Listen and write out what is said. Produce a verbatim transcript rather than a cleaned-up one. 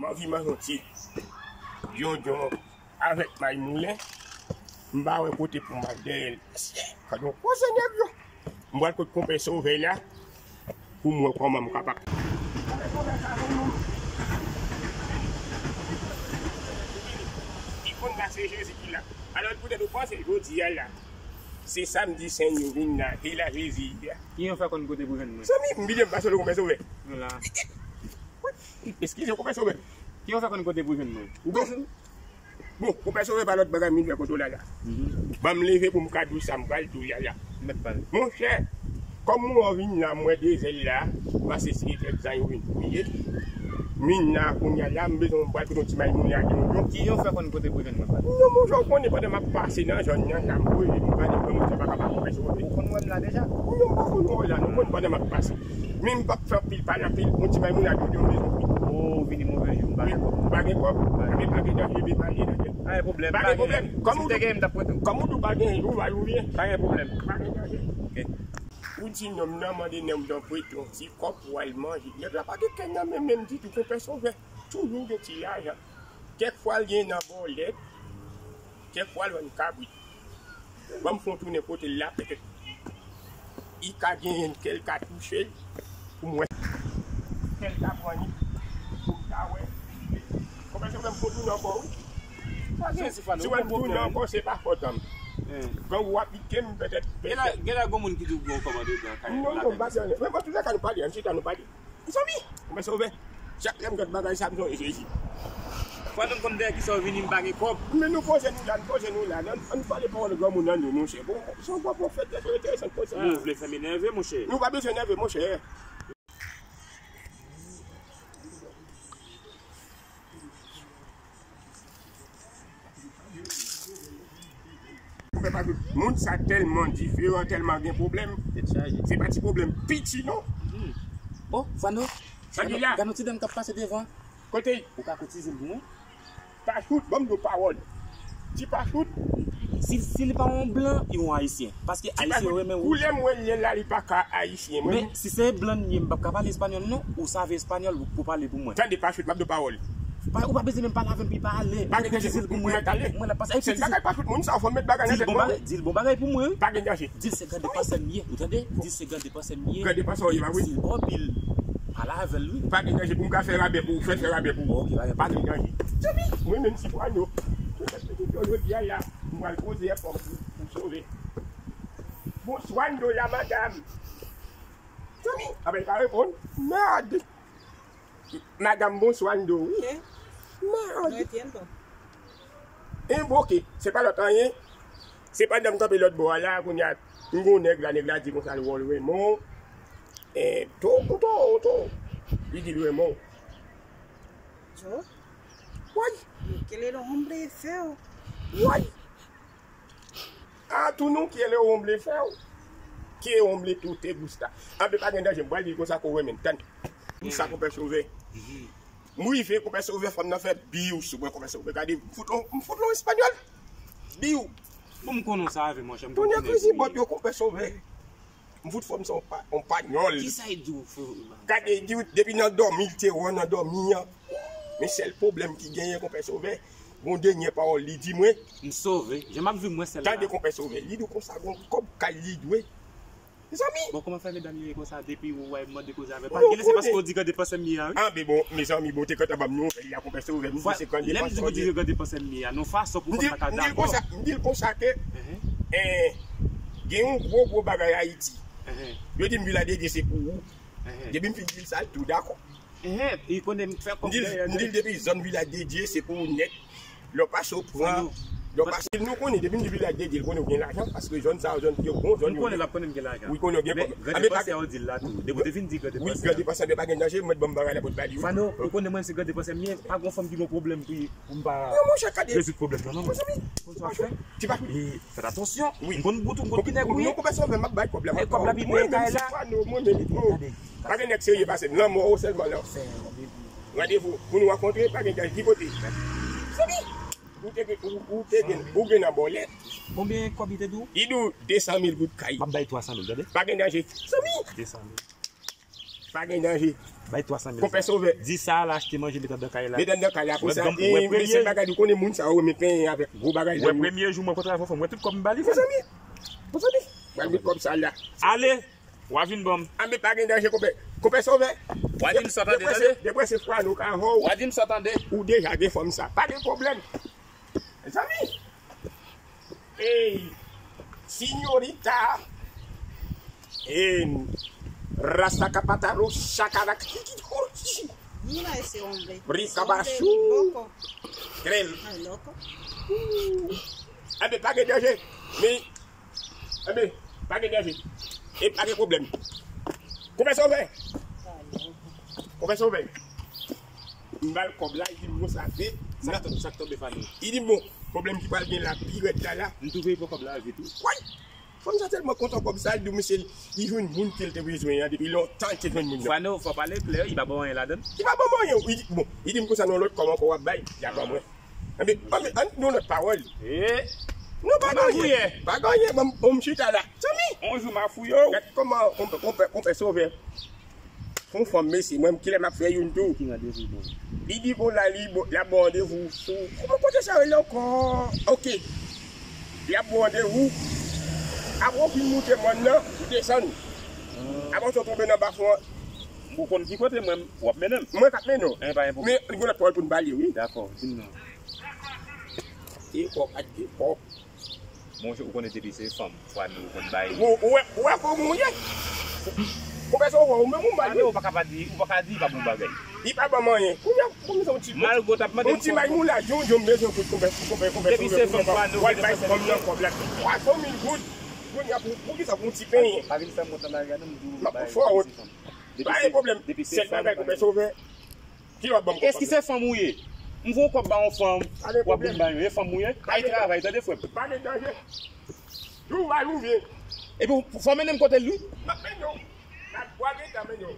M anvi manje yon ti djondjon avèk may moulen. M pa wè kote pou m al dèyè l. Gad yon koze nèg yo. M pral kot konpè Sovè la pou m wè kòman m kapab. Li konn sa se Jezi ki la. Alò, poutèt ou panse jodi a la, se samdi Sen yo vin la, e la Jezi ye a. Ki yon fè konn kote pou jwenn mwen? Zanmi, m bliye m pa sou konpè Sovè. Nou la. Eskize, konpè Sovè. Ki yon fè konn kote pou jwenn mwen? Ou bezwen? Bon, konpè Sovè pa lòt bagay, m vin fè kote w la la. Ban m leve pou m ka di w sa m pral di w la la. Mèt pale. Monchè, kòm mwen vin la, m wè de zèl la, m pase si kèk zan yo vin touye. M vin la, kounye a la, m bezwen m pral kote yon ti may moun la, di yon. Ki yon fè konn kote pou jwenn mwen, pale? Non, monchè, ou konnen pandan m ap pase nan zòn nan, sa m voye, m pale, bon, monchè, pa kapab konpè Sovè. Ou konn wè m la deja? Non, m pa konn wè w la, non, konn pandan m ap pase. Men m p ap fè anpil pale anpil, yon ti may moun la di yon bezwen. Oh, vini move jou, m pa gen kòb. Ou pa gen kòb? Wi. Epi pa gen danje, epi pa gen danje. Pa gen pwoblèm, pa gen pwoblèm. Si m te gen, m t ap prete w. Kòm ou di w pa gen, ou va oubyen? Pa gen pwoblèm. Pa gen danje. Ok. Ou di nonm nan mande nèg nan prete yon ti kòb pou al manje. Nèg la pa gen kè nan men menm ditou, konpè Sovè. Toujou gen ti lajan. Kèk fwa l gen nan bòlèt, kèk fwa l vann kabrit. Ban m fè yon tounen kote l la, petèt li ka genyen kè l ka touche l pou m wè. Kè l ka pran li pou m ka wè. Konpè Sovè, m fè yon tounen ankò, wi. Si w wè m tounen ankò, se pa fòt an m. Gang ou ap pike m, petèt. Genlè, genlè gon moun ki di w gen yon kòb andedan kay la. Non, non, m pa di anyen. Men bon, toulèka nou pale, ann chita nou pale. Mezanmi, konpè Sovè, chak lè m gad bagay sa, m sonje Jezi. Fò nou konn dèyè kisa w vini, m pa gen kòb. Men nou poze nou la, nou poze nou la. Ann, ann pale pawòl granmoun nan nou, monchè. Bon, se yon bon pwofèt, lè enteresan poze. Ou vle fè m enève, monchè? Nou pa bezwen enève, monchè. Moun sa tèlman diferan, tèlman gen pwoblèm. Tèt chaje. Se pa ti pwoblèm piti, non. Oh, Fano. Sa ki la? Gad yon ti dam k ap pase devan. Kote? Ou ka koutize l pou mwen? Pachout, ban m di w pawòl. Ti Pachout. Si, si li pa yon blan, yon ayisyen. Paske ayisyen yo renmen wouj. Koulè m wè l ye la, li pa ka ayisyen. Men si se blan l ye, m p ap ka pale espanyòl, non. Ou save espanyòl, ou pale pou mwen. Tande, Pachout, m ap di w pawòl. Pa, ou pa bezwen menm pale avè m, pi pale. Pa gen danje, ou mèt ale. Mwen la pase. Sèl bagay pa tout moun sa, fò m met bagay nan tèt mwen. Di l bon bagay, di l bon bagay pou mwen, wi. Pa gen danje. Di l se grande pase m ye, ou tande? Di l se grande pase m ye. Grande pase w ye, pa vre? Di l bon pil. Pale avè l, wi. Pa gen danje, pou m ka fè rabè pou ou, fè, fè rabè pou ou. Ok, pa gen danje. Mwen menm si pwano. Jodi a la, m pral poze enfòm pou, pou Sovè. Bonswa, Ndo la, madam. Zanmi, a ben, pa reponn. Mèd. Madam, bonswa, Ndo, wi. Mèd. Enboke, se pa lòt anyen. Se pandan m kanpe lòt bò a la, kounye a, m gon nèg la, nèg la di konsa l wè w Raymond. Eh, to, to, to. Li di l Raymond. Yo. Woy. Yo, qué le hombre feo. Woy. Ah, tú no quieres hombre feo. Qué hombre tú te gusta. Anben, pa gen danje, m pral di l konsa, ko renmen, tann. Pou sa, konpè Sovè. M rive, konpè Sovè, fanm nan fè biw sou mwen, konpè Sovè. Gade, m fout lon, m fout lon espanyòl. Biw. Bon, m konnen w save, monchè, m konprann. Tonnè krizi bòt yo, konpè Sovè. M fout fanm sa yon pa, yon panyòl. Kisa l di w, frè? Gade, di w, depi nan dòmi, l te wè nan dòmi an. Men sèl pwoblèm ki genyen, konpè Sovè, gon dènye pawòl li di mwen. M sove. Jan m ap viv mwen sèl la. Tande, konpè Sovè, li di w konsa, gon kòb kay li dwe. Mezanmi. Bon, kòman fè medam yo ye konsa depi ou wè m mande koze avè l? Pa genlè se paske w di grande pase m ye a, wi. Anben bon, mezanmi, bon, te kontan ban m nouvèl la, konpè Sovè, m di se grande pase m ye. Lè m di w di grande pase m ye a, nan fason pou fè m pa ka dakò. M di l konsa, m di l konsa ke, eh, gen yon gwo, gwo bagay Ayiti. Yo di m Vilaj de Dye se pou ou. Depi m fin di l sa, l tou dakò. Enhen, li konnen m fè kòb dèyè. M di l depi zòn Vilaj de Dye, se pou ou nèt. Lè w pase, w pran. Lè w pase, nou konnen, depi m di Vilaj de Dye, l konnen w gen lajan, paske zòn sa yo, zòn ki bon, zòn yo. M konnen l ap konnen m gen lajan. Wi, konnen w gen kòb. Grande pase a, w di l la tou. Depi w te fin di grande pase a. Wi, grande pase a, men pa gen danje, mwen ban m bagay la pou l ba li, wi. Fano, ou konnen mwen se grande pase m ye, pa gon fanm ki gon pwoblèm pou, pou m pa rezoud pwoblèm nan, non. Monchè, gade. Ti Pachout. Ti Pachout. Fè atansyon. Wi. M konn bout ou, m konn ki nèg ou ye. Non, konpè Sovè, m ap bay kòb la. Kòb la pi byen kay la. Mwen menm, oh. Pa gen nèg serye pase m. Lanmò ou sèlman la. Randevou pou nou rankontre, pa gen danje ki kote. Zanmi, ou te gen, ou, ou te gen, ou gen nan bòlèt. Konbyen kòb li te di w? Li di w de san mil goud kay. M ap bay twa san mil, tande. Pa gen danje. Zanmi. De san mil. Pa gen danje. Bay twa san mil. Konpè Sovè. Di sa a la achte manje, met anndan kay la. Met anndan kay la pou sa. Wè, e, mesye bagay, ou konnen moun sa yo renmen penyen avèk gwo bagay. Wè, premye jou mwen kontre avè w, mwen tout kòb m ba li. Mezanmi. Mezanmi. Pral met kòb sa la. Ale. W a vin ban m. A, men pa gen danje, konpè. Konpè Sovè. W a di m sa tande, tande. Deprese fwa nou ka vò. W a di m sa tande. Ou deja gen fanm sa. Pa gen pwoblèm. Mezanmi. Ey, sinyorita. Ey, rasta kapataro shakara kikikoro. Mira ese hombre. Ese hombre loco. Krel. Ay, loco. Ebe, pa gen danje. Men, ebe, pa gen danje. E pa gen pwoblèm. Konpè Sovè. Konpè Sovè. M ba l kòb la, li di m konsa se. Sa k tonbe, sa k tonbe, Fani? Li di m, bon, pwoblèm ki pral gen la, pi rèd la, la. M twouve li pran kòb la vit, wi. Woy! Fanm sa tèlman kontan kòb sa, li di w, mesye, li jwenn moun ke l te bezwen an, depi lontan li te jwenn moun nan. Fani, fò pale klè, li pa ban w anyen ladan l? Li pa ban m anyen, li di, bon, li di m konsa, nan lòt kòb ankò w ap bay, li a ban mwen. Anben, anben, ann, yon lòt pawòl. E? Non, pa gen anyen. Pa gen anyen, bon, m chita la. Zanmi! On jou m a fouye w. Gad kòman, konpè, konpè, konpè Sovè. Fon fanm, mesye, mwen, kilè m ap fè youn tou? Ki randevou bon? Li di bon la, li bon, l ap ba w randevou sou, kòman kote sa rele ankò? Oke. Li ap ba w randevou. Apre w fin moute mòn nan, ou desann. Apre w tonbe nan bafon an. Ou konn ki kote mwen, w ap mennen m? Mwen k ap mennen w. Enben, pa gen pwoblèm. Men, gen lòt pawòl pou n pale, wi. Dakò, di m non. Te kòk ak de kòk. Monchè, ou konnen depi se fanm, fwa nou konn bay. Ou, ou wè, ou wè kòman ou ye? Konpè Sovè, ou menm ou mal, wi. Ou pa ka pa di, ou pa ka di, pa bon bagay. Li pa ban m anyen. Kounye a, konbyen sa yon ti, malgre w t ap mande m yon ti bay moun la, John, John, m bezwen kout konpè, konpè, konpè Sovè, konpè, w al bay fanm nan kòb la. Twa san mil goud. Kounye a, pou, pou ki sa, pou yon ti penyen? Pa vin fè m wont nan lari a, non, m di w, m ap fè w wont. Pa gen pwoblèm. Sèl bagay, konpè Sovè. Ki w ap ban m kòb? Èske se fanm ou ye? M voye kòb ba yon fanm, w ap vin ban yo. E fanm ou ye? Al travay, tande, frè m. Pa gen danje. Jou w al ou vyen. Epi w fò mennen m kote l, wi. M ap mennen w. M ap bwage ta mennen w.